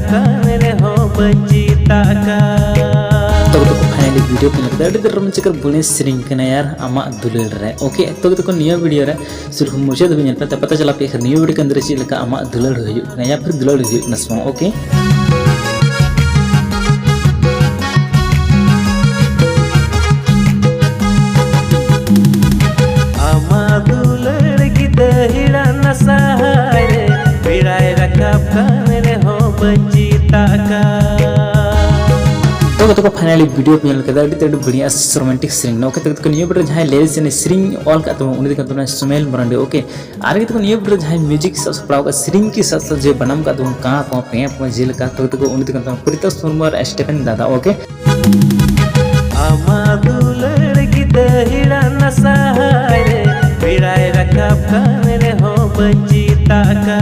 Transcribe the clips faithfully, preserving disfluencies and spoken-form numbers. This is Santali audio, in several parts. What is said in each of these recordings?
ᱠᱟᱱ ᱨᱮᱦᱚᱸ ᱵᱟᱹᱧ ᱪᱮᱛᱟᱜ ᱠᱟᱱ᱾ ᱛᱚᱵᱮ ᱛᱚᱠᱚ finally video ᱯᱮ ᱧᱮᱞ ᱠᱮᱫᱟ, ᱟᱹᱰᱤ ᱨᱚᱢᱚᱡᱽ ᱠᱚᱨ ᱵᱩᱱᱤ ᱥᱮᱨᱮᱧ ᱠᱟᱱᱟ ᱭᱟᱨ ᱟᱢᱟᱜ ᱫᱩᱞᱟᱹᱲ ᱨᱮ᱾ Okay, ᱛᱚᱵᱮ ᱛᱚᱠᱚ ᱱᱤᱭᱟᱹ video ᱨᱮ ᱥᱩᱨ ᱠᱷᱚᱱ ᱢᱩᱪᱟᱹᱫ ᱫᱷᱟᱹᱵᱤᱡ ᱧᱮᱞ ᱯᱮ, ᱛᱟ ᱯᱟᱛᱟ ᱪᱟᱞᱟᱜ ᱯᱮ ᱱᱤᱭᱟᱹ video ᱠᱮᱱᱫᱨᱮ ᱪᱮᱫ ᱞᱮᱠᱟ ᱟᱢᱟᱜ ᱫᱩᱞᱟᱹᱲ ᱦᱩᱭᱩᱜ ᱠᱟᱱᱟ ᱭᱟ ᱯᱷᱤᱨ ᱫᱩᱞᱟᱹᱲ ᱦᱩᱭᱩᱜ ᱠᱟᱱᱟ ᱥᱮ ᱵᱟᱝ᱾ Okay, ᱟᱢᱟᱜ ᱫᱩᱞᱟᱹᱲ ᱜᱮ ᱫᱟᱹᱦᱤᱲᱟ ᱱᱟᱥᱟ ᱦᱟᱭ ᱨᱮ, ᱵᱮᱲᱟᱭ ᱨᱟᱠᱟᱵ ᱠᱟᱱ ᱨᱮᱦᱚᱸ ᱵᱟᱹᱧ ᱪᱮᱛᱟᱜ ᱠᱟᱱ᱾ ᱛᱚ ᱜᱟᱛᱮ ᱠᱚ, finally video ᱯᱮ ᱧᱮᱞ ᱠᱮᱫᱟ, ᱟᱹᱰᱤ ᱛᱮ ᱟᱹᱰᱤ ᱵᱟᱹᱲᱤᱡ ᱟᱨ romantic ᱥᱮᱨᱮᱧ᱾ Okay, ᱛᱚ ᱜᱟᱛᱮ ᱠᱚ, ᱱᱤᱭᱟᱹ video ᱨᱮ ᱡᱟᱦᱟᱸᱭ lyrics ᱮ ᱥᱮᱨᱮᱧ ᱚᱞ ᱠᱟᱜ ᱛᱟᱵᱚᱱᱟ ᱩᱱᱤ ᱫᱚ ᱠᱟᱱ ᱛᱟᱵᱚᱱᱟ ᱥᱩᱢᱮᱞ ᱢᱟᱨᱟᱱᱰᱤ᱾ Okay, ᱟᱨ ᱜᱟᱛᱮ ᱠᱚ, ᱱᱤᱭᱟᱹ video ᱨᱮ ᱡᱟᱦᱟᱸᱭ music ᱥᱟᱵ ᱥᱟᱯᱲᱟᱣ ᱠᱟᱜ, ᱥᱮᱨᱮᱧ ᱠᱤ ᱥᱟᱵ ᱥᱟᱵ ᱡᱮ ᱵᱟᱱᱟᱢ ᱠᱟᱜ ᱛᱟᱵᱚᱱ ᱠᱟᱸ ᱠᱚ ᱯᱮᱸ ᱯᱚᱸ ᱡᱮᱞᱮᱠᱟ, ᱛᱚ ᱜᱟᱛᱮ ᱠᱚ, ᱩᱱᱤ ᱫᱚ ᱠᱟᱱ ᱛᱟᱵᱚᱱᱟ ᱯᱨᱤᱛᱚᱥ ᱢᱩᱨᱢᱩ ᱟᱨ ᱥᱴᱮᱯᱷᱮᱱ ᱫᱟᱫᱟ᱾ Okay, ᱟᱢᱟᱜ ᱫᱩᱞᱟᱹᱲ ᱜᱮ ᱫᱟᱹᱦᱤᱲᱟ ᱱᱟᱥᱟ ᱦᱟᱭ ᱨᱮ, ᱵᱮᱲᱟᱭ ᱨᱟᱠᱟᱵ ᱠᱟᱱ ᱨᱮᱦᱚᱸ ᱵᱟᱹᱧ ᱪᱮᱛᱟᱜ ᱠᱟᱱ᱾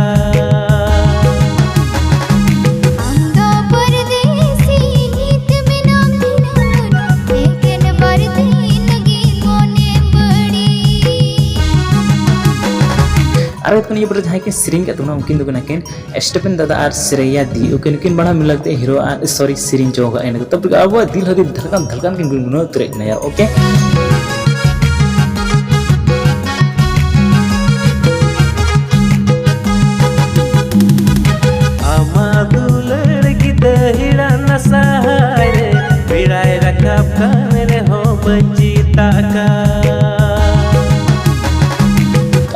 ᱟᱢ ᱫᱚ ᱯᱚᱨᱫᱮᱥᱤ ᱱᱤᱛ ᱢᱮᱱᱟᱢ ᱫᱷᱤᱱᱟᱹᱝ, ᱮᱠᱮᱱ ᱵᱟᱨ ᱫᱤᱱ ᱞᱟᱹᱜᱤᱫ ᱢᱚᱱᱮ ᱵᱟᱹᱲᱤᱡ᱾ ᱟᱨ ᱱᱤᱭᱟᱹ ᱯᱚᱨᱮ ᱡᱟᱦᱟᱸᱭ ᱠᱤᱱ ᱥᱮᱨᱮᱧ ᱠᱟᱜ ᱛᱟᱵᱚᱱᱟ ᱩᱱᱠᱤᱱ ᱫᱚ ᱠᱟᱱᱟ ᱠᱤᱱ ᱥᱴᱮᱯᱷᱮᱱ ᱫᱟᱫᱟ ᱟᱨ ᱥᱨᱮᱭᱟ ᱫᱤ᱾ Okay, ᱱᱩᱠᱤᱱ ᱵᱟᱱᱟᱨ ᱢᱤᱞᱟᱹᱣ ᱠᱟᱛᱮ ᱦᱤᱨᱳ ᱟᱨ, sorry, ᱥᱮᱨᱮᱧ ᱪᱚ ᱠᱟᱜ ᱤᱱᱟᱹ ᱛᱟᱯᱚᱨᱮ ᱟᱵᱚᱣᱟᱜ ᱫᱤᱞ ᱦᱚᱸ ᱫᱷᱟᱲᱠᱟᱱ ᱫᱷᱟᱲᱠᱟᱱ ᱠᱤᱱ ᱜᱩᱱᱜᱩᱱᱟᱹᱣ ᱩᱛᱟᱹᱨᱮᱫ ᱠᱟᱱᱟ ᱭᱟᱨ᱾ Okay, ᱟᱢᱟᱜ ᱫᱩᱞᱟᱹᱲ ᱜᱮ ᱫᱟᱹᱦᱤᱲᱟ ᱱᱟᱥᱟ ᱦᱟᱭ ᱨᱮ, ᱵᱮᱲᱟᱭ ᱨᱟᱠᱟᱵ ᱠᱟᱱ ᱨᱮᱦᱚᱸ ᱵᱟᱹᱧ ᱪᱮᱛᱟᱜ ᱠᱟᱱ᱾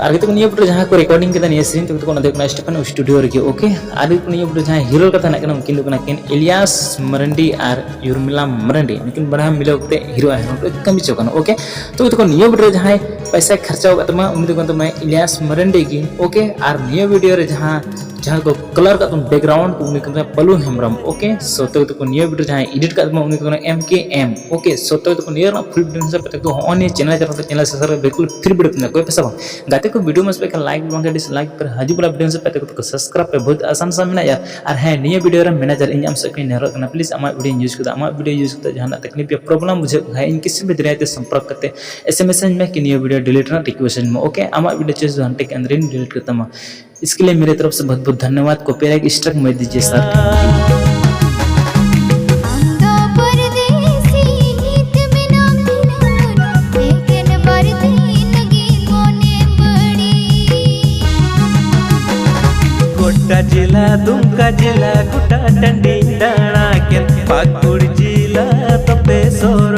ᱟᱨ ᱜᱟᱛᱮ ᱠᱚ, ᱱᱤᱭᱟᱹ video ᱨᱮ ᱡᱟᱦᱟᱸ ᱠᱚ recording ᱠᱮᱫᱟ ᱱᱤᱭᱟᱹ ᱥᱮᱨᱮᱧ, ᱛᱚ ᱜᱟᱛᱮ ᱠᱚ, ᱚᱱᱟ ᱫᱚ ᱦᱩᱭᱩᱜ ᱠᱟᱱᱟ ᱥᱴᱮᱯᱷᱮᱱ ᱥᱴᱩᱰᱤᱭᱳ ᱨᱮᱜᱮ᱾ Okay, ᱟᱨ ᱜᱟᱛᱮ ᱠᱚ, ᱱᱤᱭᱟᱹ video ᱨᱮ ᱡᱟᱦᱟᱸᱭ ᱦᱤᱨᱳ ᱠᱟᱛᱷᱟ ᱦᱮᱱᱟᱜ ᱠᱤᱱᱟ ᱩᱱᱠᱤᱱ ᱫᱚ ᱠᱟᱱᱟ ᱠᱤᱱ ᱤᱞᱤᱭᱟᱥ ᱢᱟᱨᱟᱱᱰᱤ ᱟᱨ ᱩᱨᱢᱤᱞᱟ ᱢᱟᱨᱟᱱᱰᱤ, ᱱᱩᱠᱤᱱ ᱵᱟᱱᱟᱨ ᱢᱤᱞᱟᱹᱣ ᱠᱟᱛᱮ ᱦᱤᱨᱳ ᱟᱨ ᱦᱤᱨᱳᱭᱤᱱ ᱠᱚ ᱠᱟᱹᱢᱤ ᱪᱚ ᱠᱟᱱᱟ᱾ Okay, ᱛᱚ ᱜᱟᱛᱮ ᱠᱚ, ᱱᱤᱭᱟᱹ video ᱨᱮ ᱡᱟᱦᱟᱸᱭ ᱯᱚᱭᱥᱟᱭ ᱠᱷᱚᱨᱪᱟ ᱟᱠᱟᱫ ᱛᱟᱢᱟ ᱩᱱᱤ ᱫᱚ ᱠᱟᱱ ᱛᱟᱢᱟᱭ ᱤᱞᱤᱭᱟᱥ ᱢᱟᱨᱟᱱᱰᱤ ᱜᱮ᱾ Okay, ᱟᱨ ᱱᱤᱭᱟᱹ video ᱨᱮ ᱡᱟᱦᱟᱸ, ᱡᱟᱦᱟᱸ ᱠᱚ colour ᱠᱟᱜ ᱛᱟᱢᱟ background ᱠᱚ, ᱩᱱᱤ ᱠᱟᱱ ᱛᱟᱢᱟᱭ ᱯᱟᱞᱩ ᱦᱮᱢᱵᱨᱚᱢ᱾ Okay, so ᱛᱚ ᱜᱟᱛᱮ ᱠᱚ, ᱱᱤᱭᱟᱹ video ᱨᱮ ᱡᱟᱦᱟᱸᱭ edit ᱠᱟᱜ ᱛᱟᱢᱟ ᱩᱱᱤ ᱫᱚ ᱠᱟᱱᱟ M K M᱾ Okay, so ᱛᱚ ᱜᱟᱛᱮ ᱠᱚ, ᱱᱤᱭᱟᱹ ᱨᱮᱱᱟᱜ full video ᱥᱮ ᱯᱟᱛᱟ ᱠᱚ ᱦᱚᱸᱜᱼᱚᱭ ᱱᱤᱭᱟᱹ channel ᱪᱟᱞᱟᱣ ᱠᱟᱛᱮ channel subscribe ᱵᱤᱞᱠᱩᱞ free video ᱛᱮ ᱚᱠᱚᱭ ᱯᱮ ᱥᱮ ᱵᱟᱝ? ᱜᱟᱛᱮ ᱠᱚ, video ᱢᱚᱡᱽ ᱯᱮ ᱠᱷᱟᱱ like ᱵᱟᱝᱠᱷᱟᱱ dislike ᱯᱮ, ᱦᱤᱡᱩᱜ ᱠᱟᱱᱟ video ᱥᱮ ᱯᱟᱛᱟ ᱠᱚ subscribe ᱯᱮ, ᱵᱚᱦᱩᱛ ᱟᱥᱟᱱ ᱥᱟᱱ ᱢᱮᱱᱟᱜᱼᱟ᱾ ᱟᱨ ᱦᱮᱸ, ᱱᱤᱭᱟᱹ video ᱨᱮ manager ᱤᱧ ᱟᱢ ᱥᱮᱫ ᱠᱷᱚᱱ ᱤᱧ ᱱᱮᱦᱚᱨᱚᱜ ᱠᱟᱱᱟ, please ᱟᱢᱟᱜ video use ᱠᱟᱛᱮ ᱡᱟᱦᱟᱱᱟᱜ ᱛᱟᱠᱞᱤᱯ ᱭᱟ problem ᱵᱩᱡᱷᱟᱹᱜ ᱠᱷᱟᱱ ᱤᱧ ᱠᱤᱥᱤ ᱵᱷᱤ ᱫᱟᱨᱟᱭ ᱛᱮ ᱥᱚᱢᱯᱨᱠ ᱠᱟᱛᱮ S M S ᱟᱹᱧ ᱢᱮ ᱠᱤ ᱱᱤᱭᱟᱹ video delete ᱨᱮᱱᱟᱜ request ᱟᱹᱧ ᱢᱮ᱾ Okay, ᱟᱢᱟᱜ video ᱪᱮᱥ ᱫᱚ ᱦᱟᱱᱛᱮ ᱠᱮᱱᱫᱨᱤᱧ delete ᱠᱟᱛᱟᱢᱟ᱾ इसके लिए मेरे तरफ से बहुत बहुत धन्यवाद। कॉपीराइट स्ट्राइक मत दीजिए सर। ᱟᱢ ᱫᱚ ᱯᱚᱨᱫᱮᱥᱤ ᱱᱤᱛ ᱢᱮᱱᱟᱢ ᱫᱤᱱᱟᱹᱢ ᱮᱠᱮᱱ ᱵᱟᱨ ᱫᱤᱱ ᱞᱟᱹᱜᱤᱫ ᱢᱚᱱᱮ ᱵᱟᱹᱲᱤᱡ᱾ ᱜᱚᱴᱟ ᱡᱮᱞᱟ ᱫᱩᱢᱠᱟ ᱡᱮᱞᱟ ᱜᱚᱴᱟ ᱴᱟᱺᱰᱤᱧ ᱫᱟᱬᱟ ᱠᱮᱫ ᱯᱟᱹᱠᱩᱲ ᱡᱮᱞᱟ ᱛᱚᱯᱮ ᱥᱚᱨ